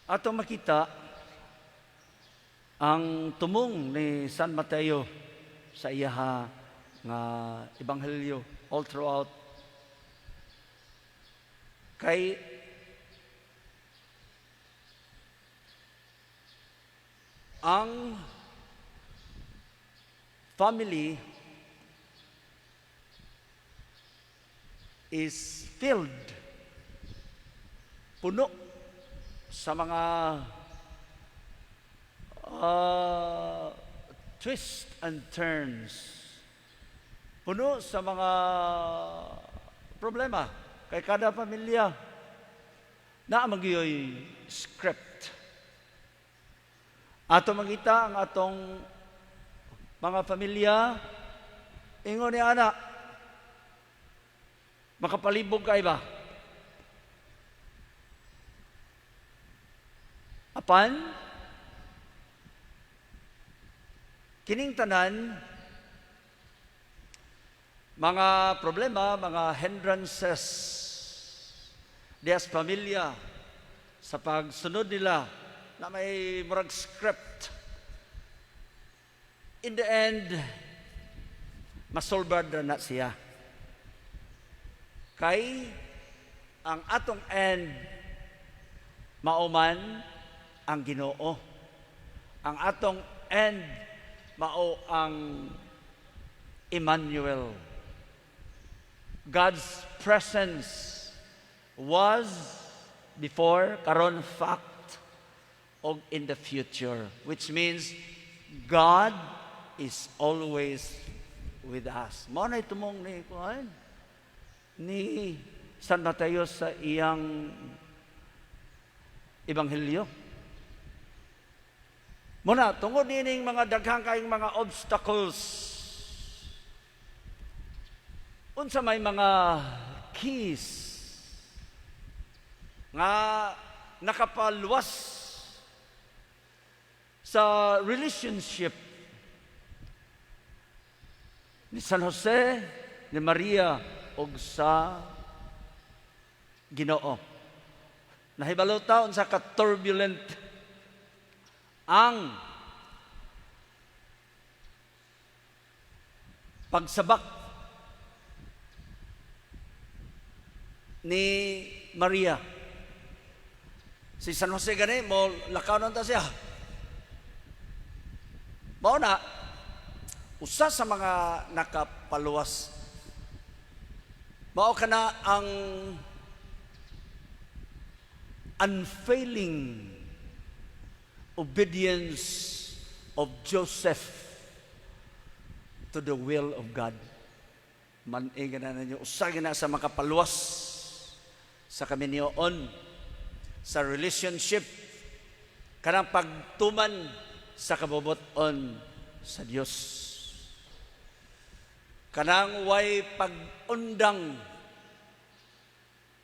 Ato makita ang tumong ni San Mateo sa iyaha nga ebanghelyo all throughout, kay ang family is filled, puno sa mga twists and turns, puno sa mga problema, kay kada pamilya naa man gyoy script. Ato makita ang atong mga pamilya, ingon ni ana, makapalibog kay ba? Apan kining tanan mga problema, mga hindrances dias pamilya sa pagsunod nila na may murag script, in the end masolbad na siya, kay ang atong end mauman ang Ginoo. Ang atong end mao ang Emmanuel. God's presence was before, karon fact, og in the future, which means God is always with us. Mao na tumong ni kuan ni San Mateo sa iyang ebanghelyo. Muna, tungod nining mga daghang kayong mga obstacles, unsa may mga keys nga nakapaluwas sa relationship ni San Jose, ni Maria ug sa Ginoo? Nahibalo ta unsa ka turbulent ang pagsabak ni Maria. Si San Jose gani mo lakaw ta siya. Mao na usa sa mga nakapaluwas mao kana ang unfailing obedience of Joseph to the will of God. Man-i na ninyo, usa na sa makapaluwas sa kaminyoon, sa relationship, kanang pagtuman sa kabubut-on sa Dios. Kanang way pag-undang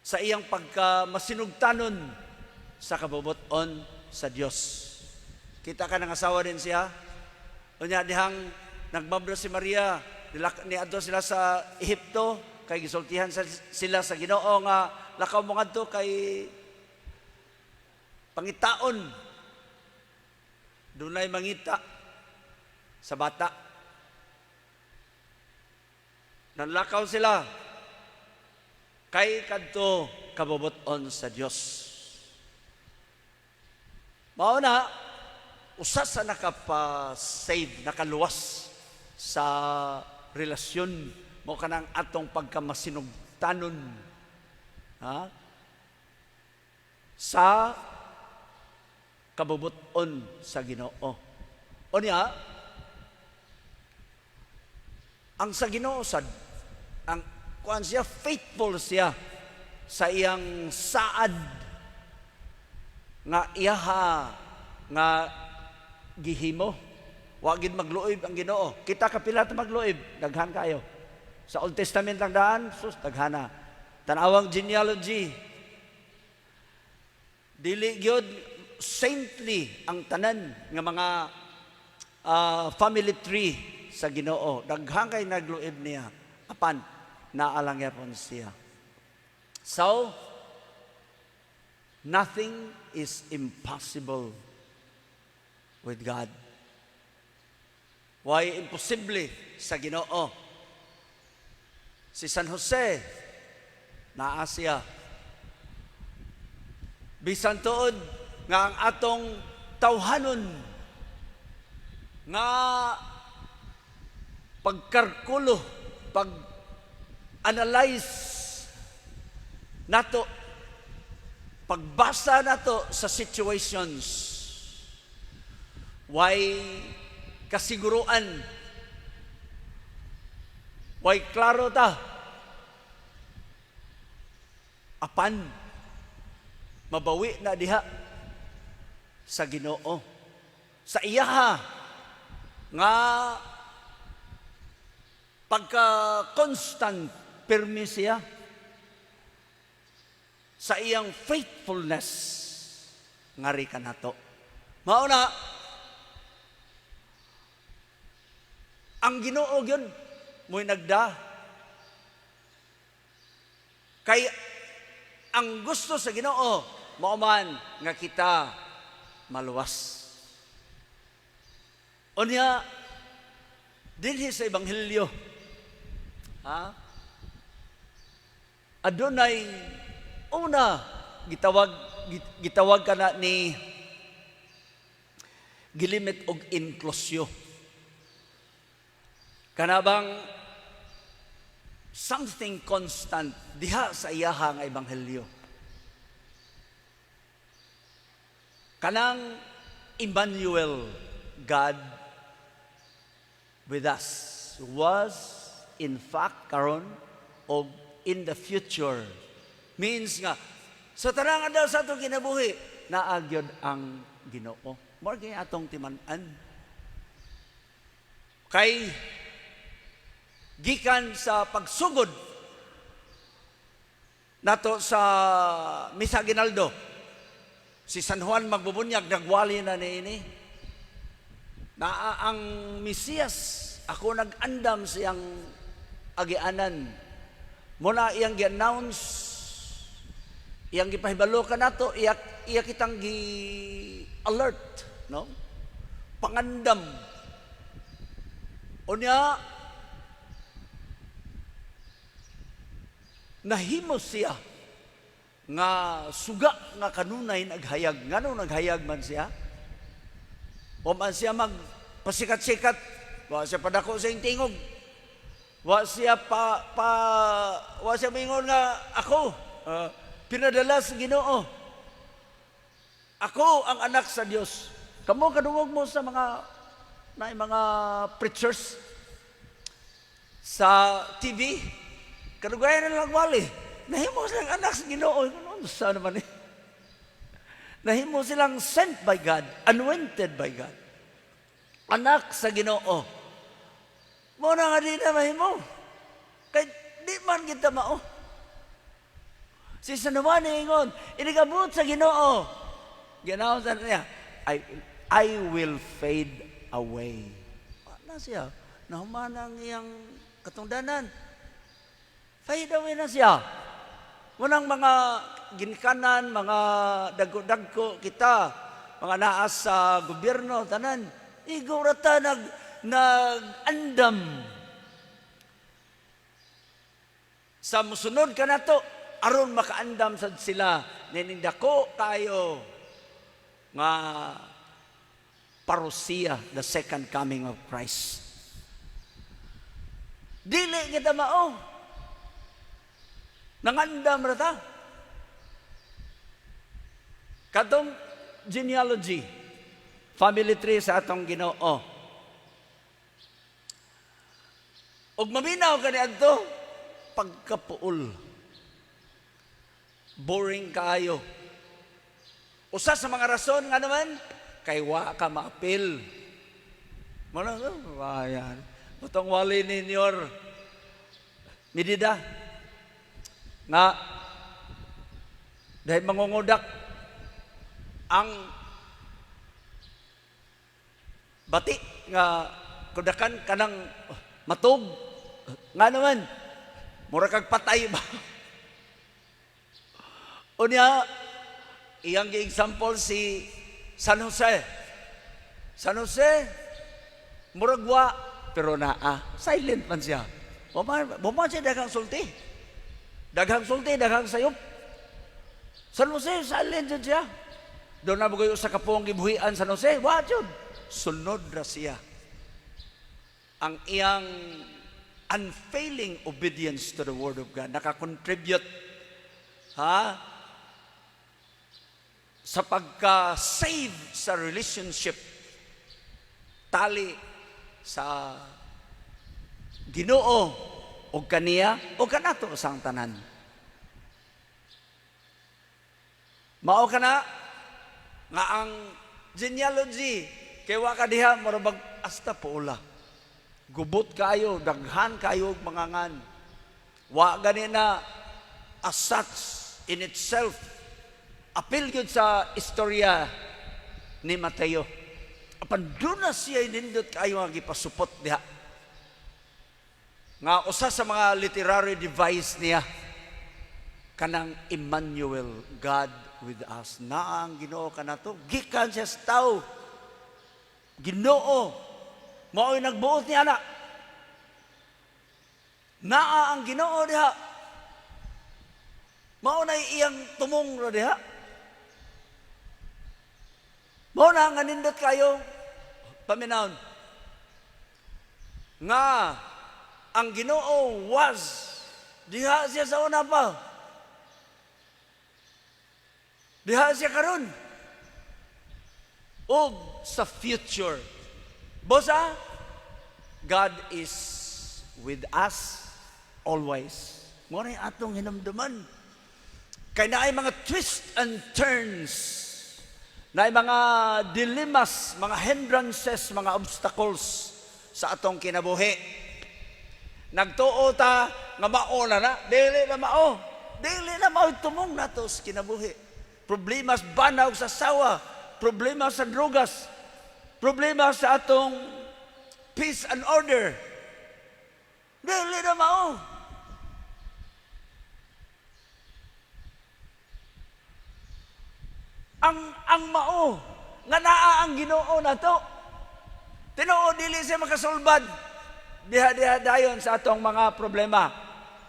sa iyang pagka masinugtanon sa kabubut-on sa Dios. Kita ka ng asawa din siya. Unya dihang nagmablo si Maria, niadto sila sa Ehipto kay gisultihan sila sa Ginoo nga lakaw mo ngadto kay pangitaon, dunay mangita sa bata. Nanlakaw sila kay kadto kabubut-on sa Dios. Mao na usa sa nakapa-save, nakaluwas sa relasyon mo kanang atong pagkamasinugtanon, ha, sa kabubut-on sa Ginoo. Unya ang sa Ginoo sad, ang kuan siya, faithful siya sa iyang saad nga iyaha nga gihimo. Wa gid magluoy ang Ginoo. Kita kapila ta magluoy, daghan kayo. Sa Old Testament lang daan, sus, daghana. Tanawang genealogy. Dili gyud saintly ang tanan nga mga family tree sa Ginoo. Daghan kay nagluib niya. Apan naa lang gyapon siya. So, Nothing is impossible with God. Way imposible sa Ginoo? Si San Jose, naa siya. Bisan tuod nga ang atong tawhanon nga pagkalkulo, pag analyze nato, pagbasa nato sa situations, way kasiguruan, way klaro ta, apan mabawi na diha sa Ginoo, sa iyaha nga pagka constant, pirmi siya sa iyang faithfulness ngari kanato. Mao na ang Ginoo gyud mo'y nagda, kay ang gusto sa Ginoo mao man nga kita maluwas. Unya dinhi sa Ebanghelyo, ha, adunay una gitawag kana ni gilimit og inklusyo, kana bang something constant diha sa iyaha nga ebanghelyo, kanang Emmanuel, God with us, was, in fact, karon o in the future. Means nga sa tanang adlaw sa atong kinabuhi, naa gyud ang Ginoo. Mao kay atong timan-an, kay gikan sa pagsugod nato sa Misa Aguinaldo, si San Juan Magbubunyag nagwali na niini, naa ang Mesiyas, ako nag-andam siyang agianan. Mao na iyang gi-announce, iyang gipahibalo kanato, iya kitang gi-alert, no? Pangandam. Unya nahimo siya nga suga nga kanunay naghayag. Ngano naghayag man siya? O man siya magpasikat-sikat, wa siya padako sa iyang tingog. Wa siya pa, pa wa siya mingon nga ako pinadala sa Ginoo. Ako ang anak sa Dios. Kamo, kadungog mo sa mga na mga preachers sa TV, kadugayan na lang wali. Nahimo silang anak sa Ginoo. Ano sa naman eh? Nahimo silang sent by God, anointed by God. Anak sa Ginoo. Mao na nga di na mahimo. Kay di man kita mao. Si San Juan ingon, inigabot sa Ginoo. Ginaw sa niya, I will fade away. Wala siya. Nahuman ang iyang katungdanan. Fade away na siya. Munang mga ginikanan, mga dagko-dagko kita, mga naa sa gobyerno, tanan, igo ra ta nag-andam sa musunod kanato aron makaandam sad sila nining dako kayo nga parousia, the second coming of Christ. Dili kita mao. Nangandam ra ta. Katong genealogy, family tree sa atong Ginoo. Og maminaw ka niadto, pagkapuol. Boring kaayo. Usa sa mga rason nga naman, kay wa ka maapil. Muna, bayan. Butong wali ninyor. Medida. Nga, dahil mangungudak, ang bati nga kudakan kanang matug, nga naman mura kag patay ba. Unya Iyang gi-example si San Jose. San Jose, murag wa, pero naa. Silent man siya. Wa man siya daghang sulti. Daghang sulti, daghang sayop. San Jose, silent jud siya. Duna ba usa ka puong gibuhian San Jose? Wa jud. Sunod ra siya. Ang iyang unfailing obedience to the Word of God naka-contribute, ha, sa pagka-save sa relationship tali sa Ginoo o kaniya o kanato sang tanan. Mao kana nga ang genealogy kay wa ka diha, murag hasta puula. Gubot kayo, daghan kayo og mga ngan. Wa gani na as such in itself apil gyud sa istorya ni Mateo. Apan duna siya nindot kayo nga gipasupot diha. Nga usa sa mga literary device niya kanang Emmanuel, God with us. Naa ang Ginoo kanato. Gikan siya sa tao. Ginoo. Mao'y nagbuot niya na. Naa ang Ginoo diha. Mao na iyang tumong ra diha. Mao na nga nindot kayo paminawon nga ang Ginoo was diha siya sa una pa. Diha siya karon. Og sa future. Bosa, God is with us always. Mao na atong hinumduman. Kay naay mga twists and turns. Naay mga dilemmas, mga hindrances, mga obstacles sa atong kinabuhi. Nagtuo ta nga mao na na, dili na mao. Dili na mao tumong nato sa kinabuhi. Problema sa bana ug sa asawa, problema sa drogas, problema sa atong peace and order. Dili na mao. Ang mao nga naa ang Ginoo nato. Tinuod dili siya makasulbad diha-diha dayon sa atong mga problema.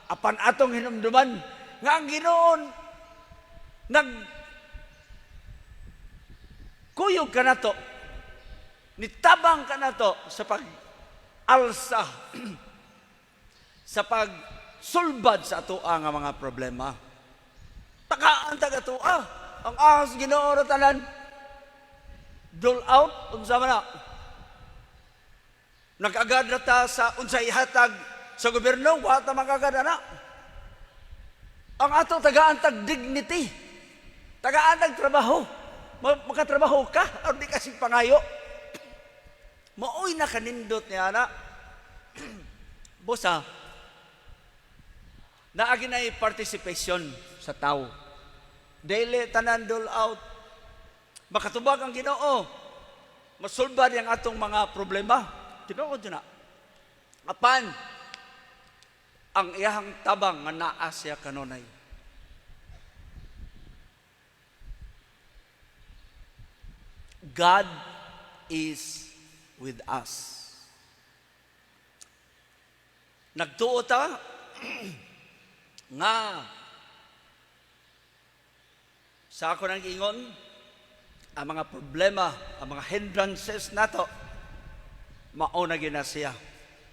Apan atong hinumduman nga ang Ginoo nag kuyog kanato, nitabang kanato sa pag-alsa, sa pagsulbad sa atoa nga mga problema. Takaan tag atoa. Ang ahas Ginoo ra tanan. Dole out unsa man na. Nag-agad na ta sa unsay ihatag sa gobyerno, wa ta makagad ana. Ang ato tagaan tag dignity. Tagaan tag trabaho. Makatrabaho ka, aron di kasi pangayo. Maoy nakanindot niya ana. Bosa, naagi na participation sa tao. Dili tanan dole out. Makatubag ang Ginoo. Masulbad ang atong mga problema. Tinuod na. Apan, ang iyahang tabang nga naa siya kanunay. God is with us. Nagtuo ta nga sa ako nang ingon, ang mga problema, ang mga hindrances nato, mao na gyud na siya.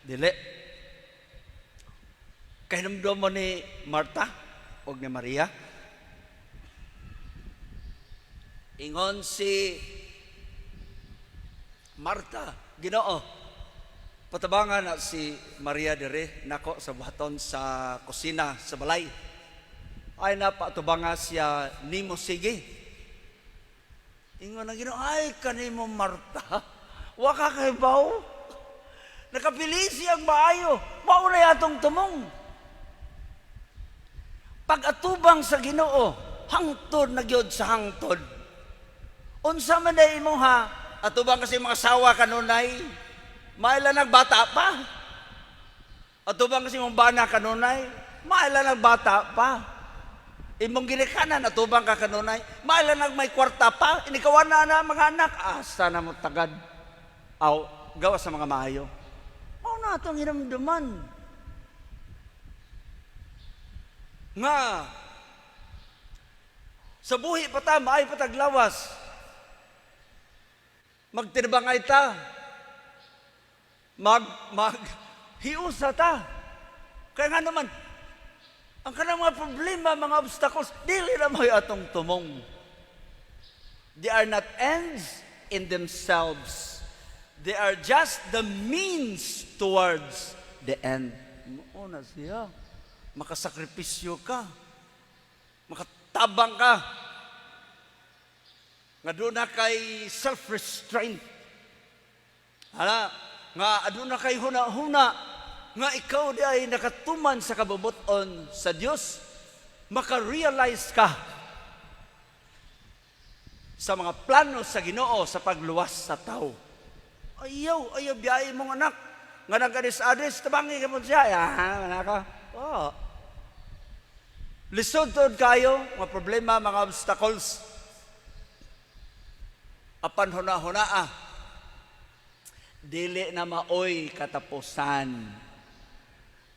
Dili. Kahinumdom mo ni Marta o ni Maria. Ingon si Marta, "Ginoo, patabangan na si Maria dire nako sa buhaton sa kusina sa balay. Ay napatubanga siya nimo sige." Ingon ang Ginoo, "Ay kanimo Marta, wa ka kahibaw. Nakapili siyang maayo, mao na atong tumong." Pag-atubang sa Ginoo, hangtod na gyud sa hangtod. Unsa man day imo ha, atubang kasi mga asawa kanunay, maila nagbata pa. Atubang kasi mong bana kanunay, maila nagbata pa. Imong ginikanan, atubang ka kanunay. Maayo nag may kwarta pa, inikawan na na mga anak. Asa na mo tagad? Aw, gawa sa mga maayo. Mao na atong hinumduman. Nga, sa buhi pa ta, maayo pa taglawas. Magtinabangay ta. Mag hiusa ta. Kaya nga naman, ang kanang mga problema, mga obstacles, dili na mo'y atong tumong. They are not ends in themselves. They are just the means towards the end. Mao na siya. Makasakripisyo ka. Makatabang ka. Nga duna kay self-restraint. Hala, nga aduna kay huna-huna nga ikaw di ay nakatuman sa kabubuton sa Dios, maka-realize ka sa mga plano sa Ginoo sa pagluwas sa tao. Ayaw, ayaw biyahe mong anak. Nga nag-adis-adis, tabangi ka mo siya. Ah, anak ka. Oh. Lisod tuod kayo, mga problema, mga obstacles. Apan huna-huna ah. Dili na maoy katapusan.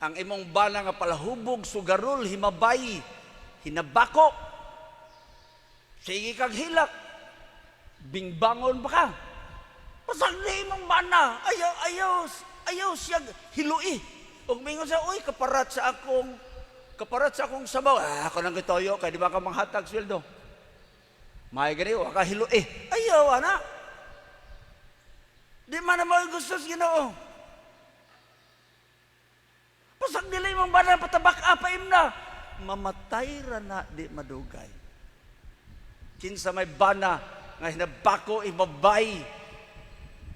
Ang imong bana nga palahubog, sugarol, himabay, hinabako. Sige kag hilak. Bingbangon pa ka. Pasag di imong bana. Ayaw, ayaw, ayaw siya hilui. Ug mingon siya, "Uy, kaparat sa akong sabaw." Ah, ako nang gitoyo, kay di ba ka manghatag sweldo? May gani, wa ka hilui. Ayaw, ana. Di man na mo gusto sa Ginoo. Pasag dili imong bana patabak pa imna. Mamatay ra na di madugay. Kinsa may bana nga hinabako ibabay.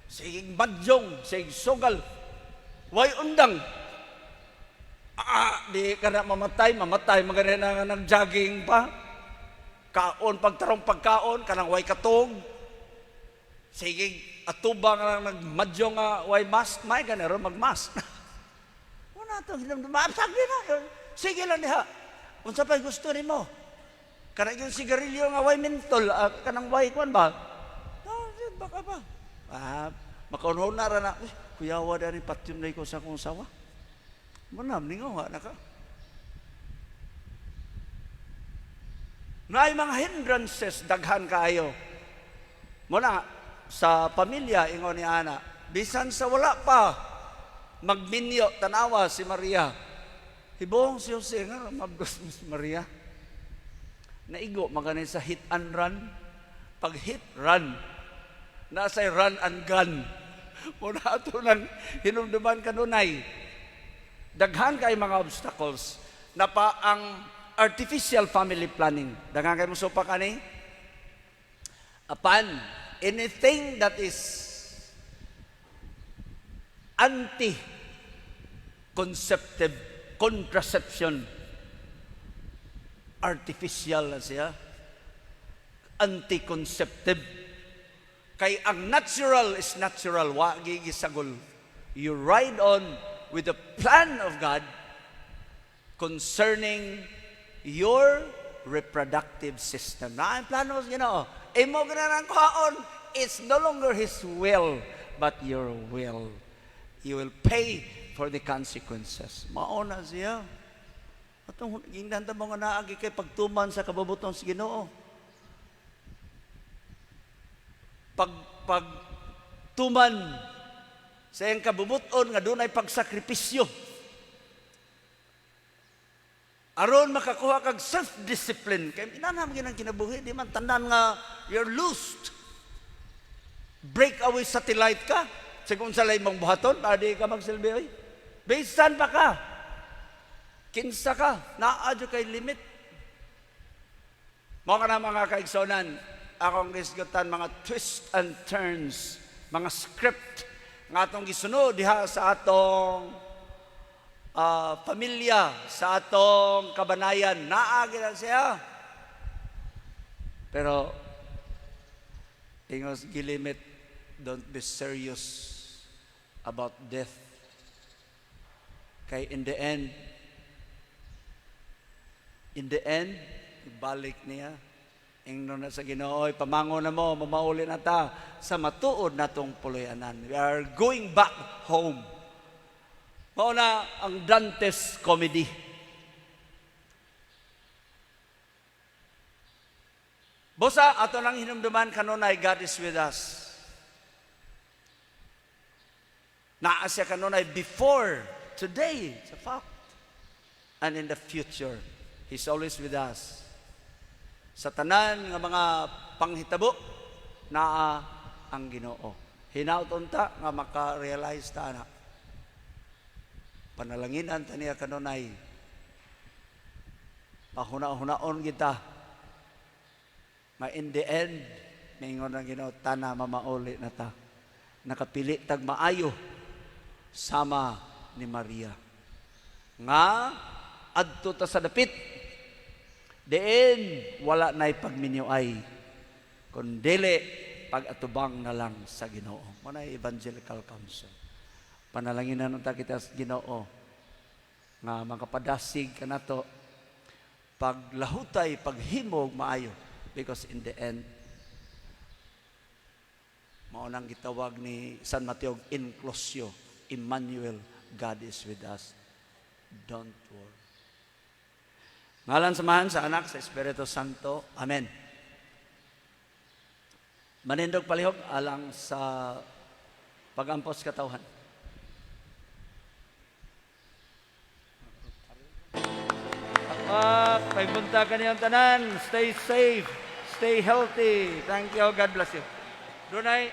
Sige madyong, sige sugal. Way undang. Ah, di ka na mamatay, mamatay magani na nga nag-jogging pa. Kaon pagtarong pagkaon kanang way katog. Sige atubang nga nagmadyo nga way mask, may gani ro mag-mask. Wala to hinumdum. Sagdi na. Sige lang diha. Unsa pa'y gusto nimo? Kanang yung sigarilyo nga way mentol, ah, kanang way kwan ba? Ah, baka ba? Ah, makaunhon na ra na. "Uy, kuyawa dari patyon na ko sa akong sawa." Manam ningaw na ka. Naay mga hindrances daghan kaayo. Muna sa pamilya ingon ni ana, bisan sa wala pa magminyo, tanawa si Maria. Hibong si Jose nga mabdos mo si Maria. Naigo magani sa hit and run. Pag hit run, nasa run and gun. Muna ato nang hinumduman kanunay. Daghan kay mga obstacles. Napa ang artificial family planning. Daghan kay mo supak ani. Apan anything that is anti-conceptive contraception, artificial na siya, anti-conceptive. Kay ang natural is natural, wa gigisagol. You ride on with the plan of God concerning your reproductive system. Na ang plano sa Ginoo. Imo gina ng kuhaon, it's no longer His will, but your will. You will pay for the consequences. Mao na siya. Atong gingnan ta mga naagi kay pagtuman sa kabubuton sa Ginoo. Pag pagtuman sa iyang kabubuton nga dunay pagsakripisyo. Aron makakuha kag self-discipline. Kay inana man ang kinabuhi, di man tanan nga you're loosed. Break away satellite ka. Sigon sa lay mong buhaton, adi ka magsilbi oy. Bisan pa ka. Kinsa ka, naa jud kay limit. Mao ka na mga kaigsonan, akong gisgutan mga twist and turns, mga script nga atong gisunod diha sa atong pamilya, sa atong kabanayan, naa gyud siya. Pero ingos gilimit, don't be serious about death. Kay in the end, Balik niya. Ingnon na sa Ginoo, "Pamangon na mo, mamauli na ta sa matuod natong puloy-anan." We are going back home. Mao na ang Dante's Comedy. Busa, ato nang hinumduman kanunay, God is with us. Naa siya kanunay before, today, it's a fact. And in the future, He's always with us. Sa tanan nga mga panghitabo, naa ang Ginoo. Hinaut unta nga maka-realize ta ana. Panalanginan ta niya kanunay. Pahuna-hunaon kita. Ma in the end, maingon ang Ginoo, "Tana, mamauli na ta. Nakapili tag maayo sama ni Maria." Nga adto ta sa dapit diin wala na'y pagminuay kun dili pag-atubang na lang sa Ginoo. Mao na evangelical counsel. Panalanginan unta kita sa Ginoo nga makapadasig kanato paglahutay, paghimog maayo, because in the end, mao nang gitawag ni San Mateo inclusio, Emmanuel, God is with us. Don't worry. Ngalan sa Amahan, sa Anak, sa Espiritu Santo. Amen. Manindog palihog alang sa pag-ampos katawhan. Pak, may buntag kaniyang tanan. Stay safe. Stay healthy. Thank you. God bless you. Dunay